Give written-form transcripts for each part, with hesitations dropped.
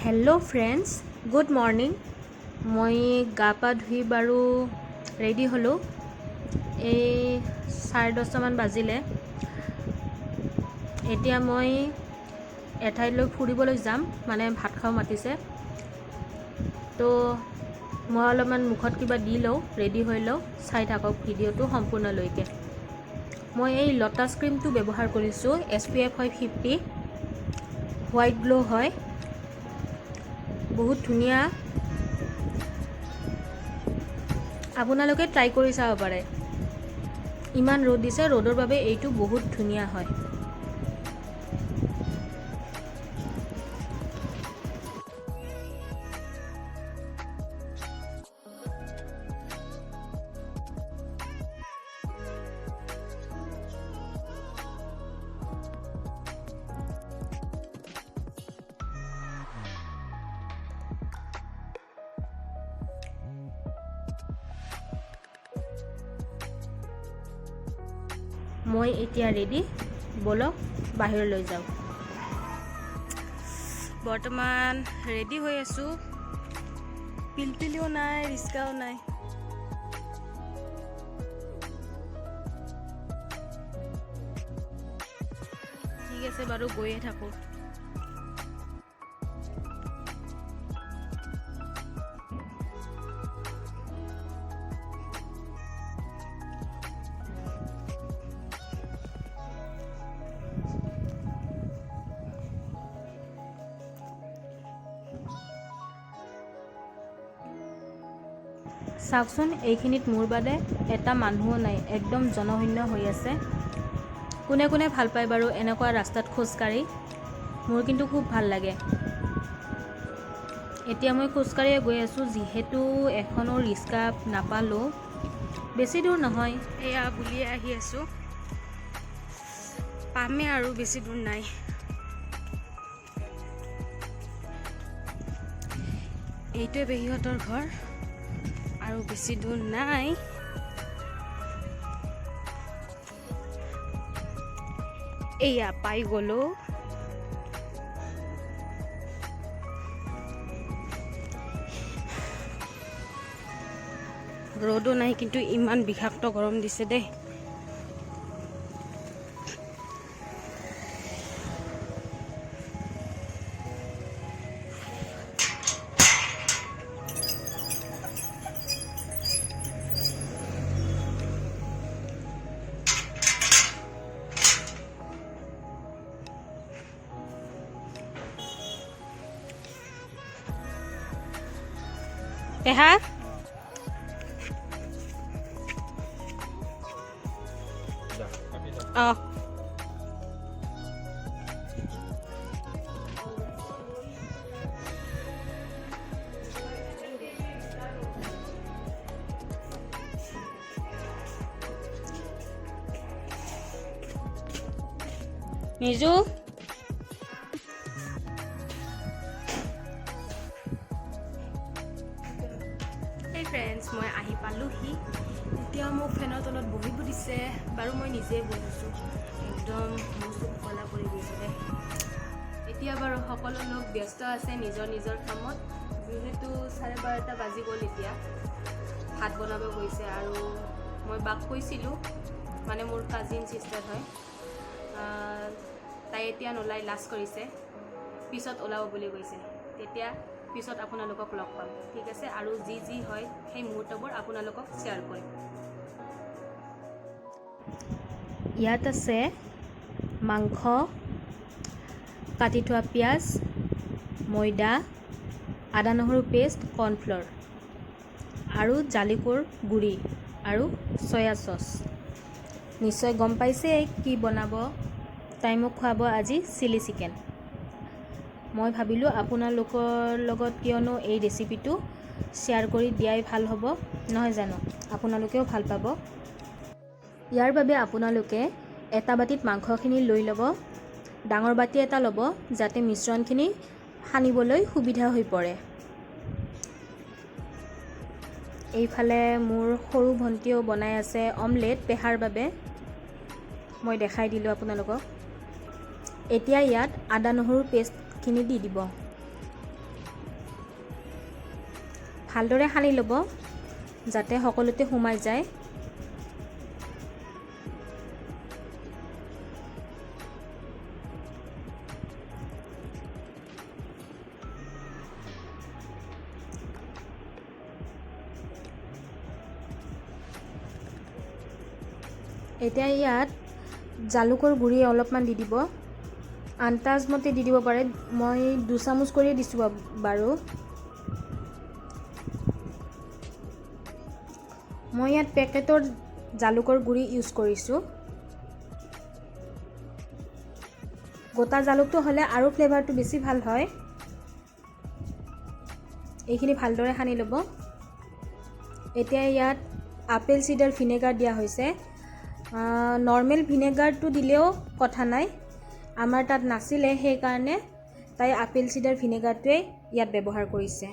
Hello' friends, good morning. মই গা পা ধুই বাৰু ৰেডি হ'লোঁ। এই 10:30মান বাজিলে। এতিয়া মই এঠাইলৈ ফুৰিবলৈ যাম, মানে ভাত খাব মাতিছে। তো মই অলপমান মুখত কিবা দি লওঁ, ৰেডি হৈ লওঁ। চাই থাকক ভিডিঅ'টো সম্পূৰ্ণলৈকে। মই এই লটাছ ক্ৰীমটো ব্যৱহাৰ কৰিছোঁ। SPF হয় 50, হোৱাইট গ্ল' হয়, বহুত ধুনীয়া। আপোনালোকে ট্ৰাই কৰি চাব পাৰে। ইমান ৰ'দ দিছে, ৰ'দৰ বাবে এইটো বহুত ধুনীয়া হয়। মই এতিয়া ৰেডি, ব'লক বাহিৰলৈ যাওঁ। বৰ্তমান ৰেডি হৈ আছোঁ। পিলপিলিও নাই, ৰিক্সাও নাই। ঠিক আছে বাৰু, গৈয়ে থাকোঁ। চাওকচোন, এইখিনিত মোৰ বাদে এটা মানুহো নাই, একদম জনশূন্য হৈ আছে। কোনে কোনে ভাল পায় বাৰু এনেকুৱা ৰাস্তাত খোজকাঢ়ি? মোৰ কিন্তু খুব ভাল লাগে। এতিয়া মই খোজকাঢ়িয়ে গৈ আছোঁ, যিহেতু এখনো ৰিক্সা নাপালোঁ। বেছি দূৰ নহয়। এয়া বুলিয়ে আহি আছোঁ, পামেই আৰু, বেছি দূৰ নাই। এইটোৱে পেহীহঁতৰ ঘৰ, আৰু বেছি দূৰ নাই। এয়া পাই গ'লো। ৰ'দো নাই, কিন্তু ইমান বিষাক্ত গৰম দিছে দেই। পেহা, অঁ। নিজু। এই ফ্ৰেণ্ডছ, মই আহি পালোহি। এতিয়া মোক ফেনৰ তলত বহিব দিছে। বাৰু, মই নিজে বহিছোঁ। একদম মোৰ চকু কলা পৰি গৈছে দেই। এতিয়া বাৰু সকলো লোক ব্যস্ত আছে নিজৰ নিজৰ কামত, যিহেতু 12:30 বাজি গ'ল। এতিয়া ভাত বনাব গৈছে আৰু মই বাক কৈছিলোঁ, মানে মোৰ কাজিন চিষ্টাৰ হয়, তাই এতিয়া নোলাই, লাজ কৰিছে, পিছত ওলাব বুলি কৈছে। তেতিয়া পিছত আপোনালোকক লগ পাম, ঠিক আছে? আৰু যি যি হয় সেই মুহূৰ্তবোৰ আপোনালোকক শ্বেয়াৰ কৰিম। ইয়াত আছে মাংস, কাটি থোৱা পিঁয়াজ, ময়দা, আদা নহৰু পেষ্ট, কৰ্ণফ্ল'ৰ আৰু জালুকৰ গুড়ি আৰু চয়া চচ। নিশ্চয় গম পাইছে কি বনাব। তাই মোক খুৱাব আজি চিলি চিকেন। মই ভাবিলোঁ আপোনালোকৰ লগত কিয়নো এই ৰেচিপিটো শ্বেয়াৰ কৰি দিয়াই ভাল হ'ব, নহয় জানো? আপোনালোকেও ভাল পাব। ইয়াৰ বাবে আপোনালোকে এটা বাতিত মাংসখিনি লৈ ল'ব। ডাঙৰ বাতি এটা ল'ব, যাতে মিশ্ৰণখিনি সানিবলৈ সুবিধা হৈ পৰে। এইফালে মোৰ সৰু ভণ্টিয়েও বনাই আছে অমলেট পেহাৰ বাবে। মই দেখাই দিলোঁ আপোনালোকক। এতিয়া ইয়াত আদা নহৰু পেষ্টখিনি দি দিব। ভালদৰে সানি ল'ব যাতে সকলোতে সোমাই যায়। এতিয়া ইয়াত জালুকৰ গুড়ি অলপমান দি দিব, আন্দাজমতে দি দিব পাৰে। মই 2 চামুচ কৰিয়ে দিছোঁ বাৰু। মই ইয়াত পেকেটৰ জালুকৰ গুড়ি ইউজ কৰিছোঁ। গোটা জালুকটো হ'লে আৰু ফ্লেভাৰটো বেছি ভাল হয়। এইখিনি ভালদৰে সানি ল'ব। এতিয়া ইয়াত আপেল চিডাৰ ভিনেগাৰ দিয়া হৈছে। নৰ্মেল ভিনেগাৰটো দিলেও কথা নাই, আমাৰ তাত নাছিলে সেইকাৰণে তাই আপেল চিডাৰ ভিনেগাৰটোৱেই ইয়াত ব্যৱহাৰ কৰিছে।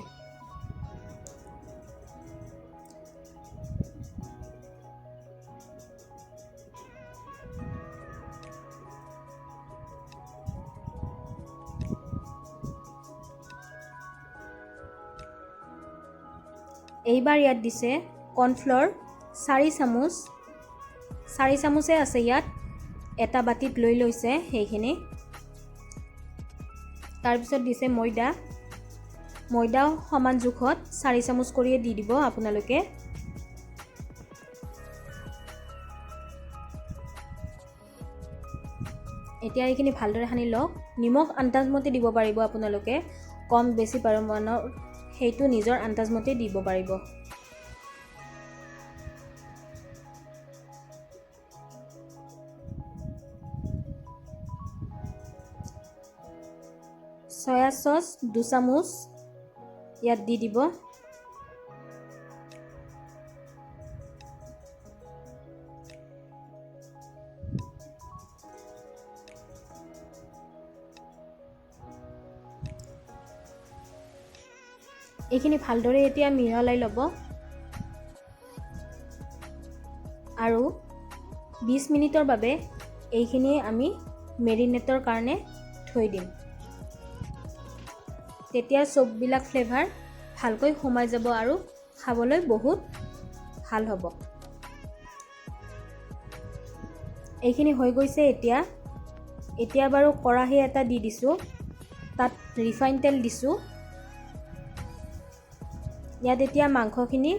এইবাৰ ইয়াত দিছে কৰ্ণফ্ল'ৰ 4 চামুচ, 4 চামুচে আছে ইয়াত, এটা বাতিত লৈ লৈছে সেইখিনি। তাৰপিছত দিছে ময়দা, ময়দাও সমান জোখত 4 চামুচ কৰিয়ে দি দিব আপোনালোকে। এতিয়া এইখিনি ভালদৰে সানি লওক। নিমখ আন্দাজমতে দিব পাৰিব আপোনালোকে, কম বেছি পৰিমাণৰ সেইটো নিজৰ আন্দাজমতে দিব পাৰিব। চয়া চচ 2 চামুচ ইয়াত দি দিব। এইখিনি ভালদৰে এতিয়া মিহলাই ল'ব আৰু 20 মিনিটৰ বাবে এইখিনি আমি মেৰিনেটৰ কাৰণে থৈ দিম। তেতিয়া চববিলাক ফ্লেভাৰ ভালকৈ সোমাই যাব আৰু খাবলৈ বহুত ভাল হ'ব। এইখিনি হৈ গৈছে। এতিয়া বাৰু কেৰাহী এটা দি দিছোঁ, তাত ৰিফাইন তেল দিছোঁ। ইয়াত এতিয়া মাংসখিনি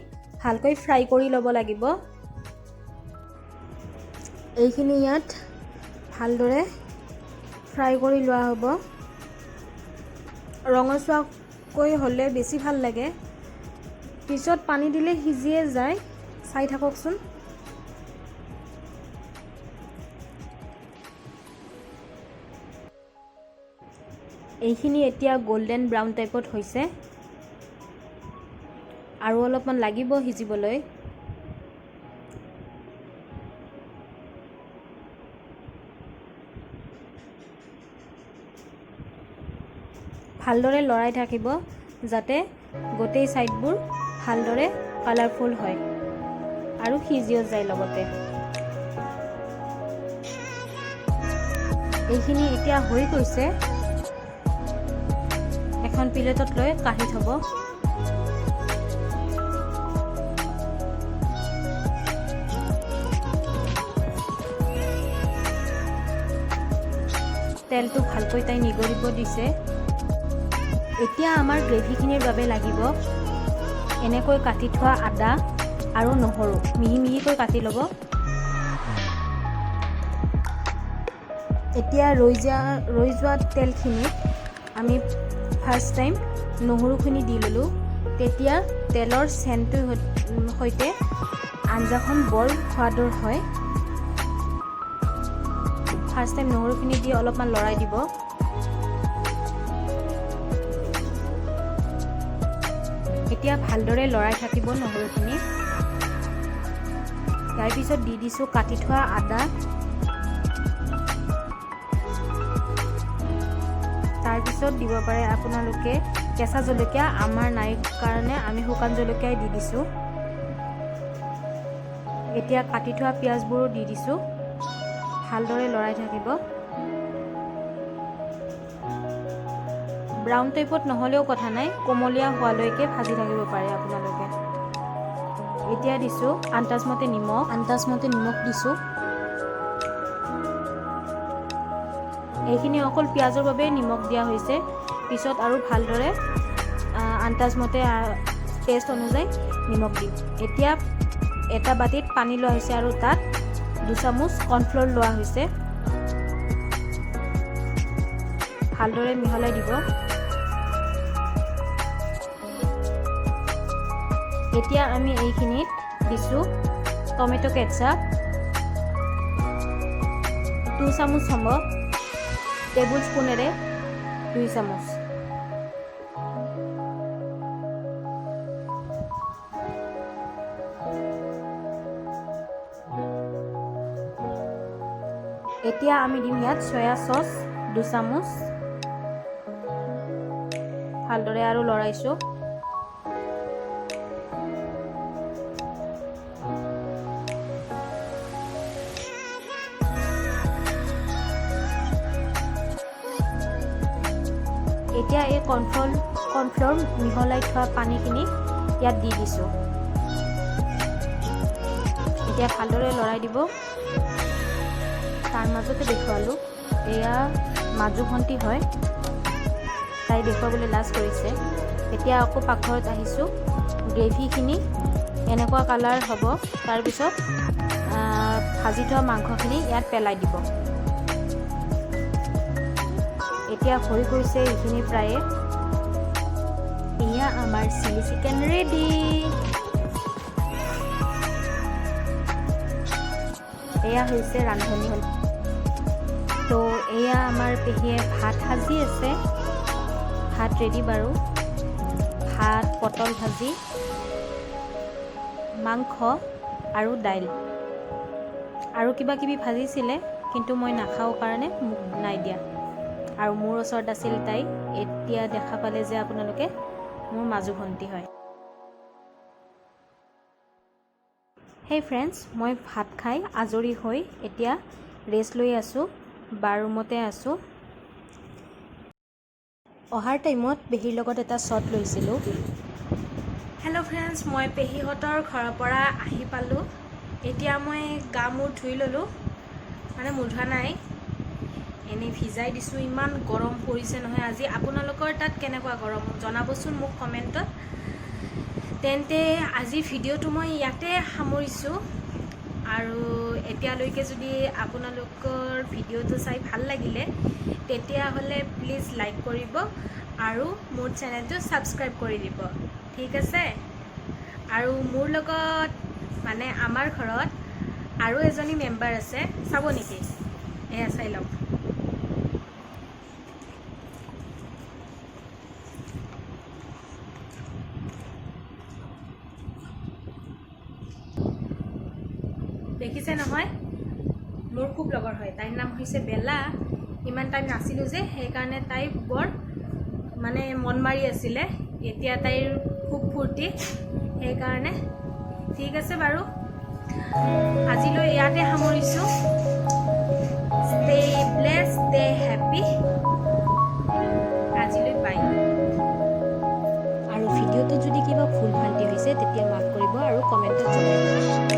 ভালকৈ ফ্ৰাই কৰি ল'ব লাগিব। এইখিনি ইয়াত ভালদৰে ফ্ৰাই কৰি লোৱা হ'ব। ৰঙচুৱাকৈ হ'লে বেছি ভাল লাগে। পিছত পানী দিলে সিজিয়ে যায়, চাই থাককচোন। এইখিনি এতিয়া গল্ডেন ব্ৰাউন টাইপত হৈছে আৰু অলপমান লাগিব সিজিবলৈ। ভালদৰে লৰাই থাকিব যাতে গোটেই ছাইডবোৰ ভালদৰে কালাৰফুল হয় আৰু সিজিও যায় লগতে। এইখিনি এতিয়া হৈ গৈছে। এখন প্লেটত লৈ কাঢ়ি থ'ব। তেলটো ভালকৈ তাই নিগৰিব দিছে। এতিয়া আমাৰ গ্ৰেভিখিনিৰ বাবে লাগিব এনেকৈ কাটি থোৱা আদা আৰু নহৰু মিহি মিহিকৈ কাটি ল'ব। এতিয়া ৰৈ যোৱা তেলখিনিত আমি ফাৰ্ষ্ট টাইম নহৰুখিনি দি ল'লোঁ। তেতিয়া তেলৰ চেণ্টটোৰ সৈতে আঞ্জাখন বৰ সোৱাদৰ হয়। ফাৰ্ষ্ট টাইম নহৰুখিনি দি অলপমান লৰাই দিব। এতিয়া ভালদৰে লৰাই থাকিব নহৰুখিনি। ইয়াৰ পিছত দি দিছোঁ কাটি থোৱা আদা। তাৰপিছত দিব পাৰে আপোনালোকে কেঁচা জলকীয়া, আমাৰ নাই কাৰণে আমি শুকান জলকীয়াই দি দিছোঁ। এতিয়া কাটি থোৱা পিঁয়াজবোৰো দি দিছোঁ। ভালদৰে লৰাই থাকিব। ব্ৰাউন টাইপত নহ'লেও কথা নাই, কোমলীয়া হোৱালৈকে ভাজি থাকিব পাৰে আপোনালোকে। এতিয়া দিছোঁ আন্দাজমতে নিমখ, আন্দাজমতে নিমখ দিছোঁ। এইখিনি অকল পিঁয়াজৰ বাবে নিমখ দিয়া হৈছে। পিছত আৰু ভালদৰে আন্দাজমতে টেষ্ট অনুযায়ী নিমখ দিম। এতিয়া এটা বাতিত পানী লোৱা হৈছে আৰু তাত 2 চামুচ কৰ্ণফ্ল'ৰ লোৱা হৈছে। ভালদৰে মিহলাই দিব। এতিয়া আমি এইখিনিত দিছোঁ টমেট' কেটচাপ 2 চামুচ হ'ব, টেবুল স্পুনেৰে 2 চামুচ। এতিয়া আমি দিম ইয়াত চয়া চচ 2 চামুচ। ভালদৰে আৰু লৰাইছোঁ। এতিয়া এই কৰ্ণফ্ল'ৰ মিহলাই থোৱা পানীখিনি ইয়াত দি দিছোঁ। এতিয়া ভালদৰে লৰাই দিব। তাৰ মাজতে দেখুৱালোঁ, এয়া মাজু ভণ্টি হয়, তাই দেখুৱাবলৈ লাজ কৰিছে। এতিয়া আকৌ পাকঘৰত আহিছোঁ। গ্ৰেভিখিনি এনেকুৱা কালাৰ হ'ব, তাৰপিছত ভাজি থোৱা মাংসখিনি ইয়াত পেলাই দিব। এতিয়া হৈ গৈছে এইখিনি প্ৰায়ে। এয়া আমাৰ চিলি চিকেন ৰেডি। এয়া হৈছে ৰান্ধনি। তো এয়া আমাৰ পেহীয়ে ভাত সাজি আছে। ভাত ৰেডি বাৰু। ভাত, পটল ভাজি, মাংস আৰু দাইল আৰু কিবা কিবি ভাজিছিলে, কিন্তু মই নাখাওঁ কাৰণে মোক নাই দিয়া। আৰু মোৰ ওচৰত আছিল তাই। এতিয়া দেখা পালে যে আপোনালোকে, মোৰ মাজু ভণ্টি হয়। হেই ফ্ৰেণ্ডছ, মই ভাত খাই আজৰি হৈ এতিয়া ৰেষ্ট লৈ আছোঁ, বাৰ ৰুমতে আছোঁ। অহাৰ টাইমত পেহীৰ লগত এটা শ্বট লৈছিলোঁ। হেল্ল' ফ্ৰেণ্ডছ, মই পেহীহঁতৰ ঘৰৰ পৰা আহি পালোঁ। এতিয়া মই গা মূৰ ধুই ল'লোঁ, মানে মূৰ ধোৱা নাই, এনেই ভিজাই দিছোঁ। ইমান গৰম পৰিছে নহয় আজি। আপোনালোকৰ তাত কেনেকুৱা গৰম জনাবচোন মোক কমেণ্টত। তেন্তে আজি ভিডিঅ'টো মই ইয়াতে সামৰিছোঁ। আৰু এতিয়ালৈকে যদি আপোনালোকৰ ভিডিঅ'টো চাই ভাল লাগিলে, তেতিয়াহ'লে প্লিজ লাইক কৰিব আৰু মোৰ চেনেলটো ছাবস্ক্ৰাইব কৰি দিব, ঠিক আছে? আৰু মোৰ লগত, মানে আমাৰ ঘৰত আৰু এজনী মেম্বাৰ আছে, চাব নেকি? এয়া চাই লওক। দেখিছে নহয়, মোৰ খুব লগৰ হয়। তাইৰ নাম হৈছে বেলা। ইমান টাইম নাছিলোঁ যে, সেইকাৰণে তাই বৰ মানে মন মাৰি আছিলে। এতিয়া তাইৰ খুব ফূৰ্তি সেইকাৰণে। ঠিক আছে বাৰু, আজিলৈ ইয়াতে সামৰিছোঁ। Stay blessed, stay happy. আজিলৈ বাই। আৰু ভিডিঅ'টোত যদি কিবা ভুল ভ্ৰান্তি হৈছে, তেতিয়া মাফ কৰিব আৰু কমেণ্টত জনাই দিব।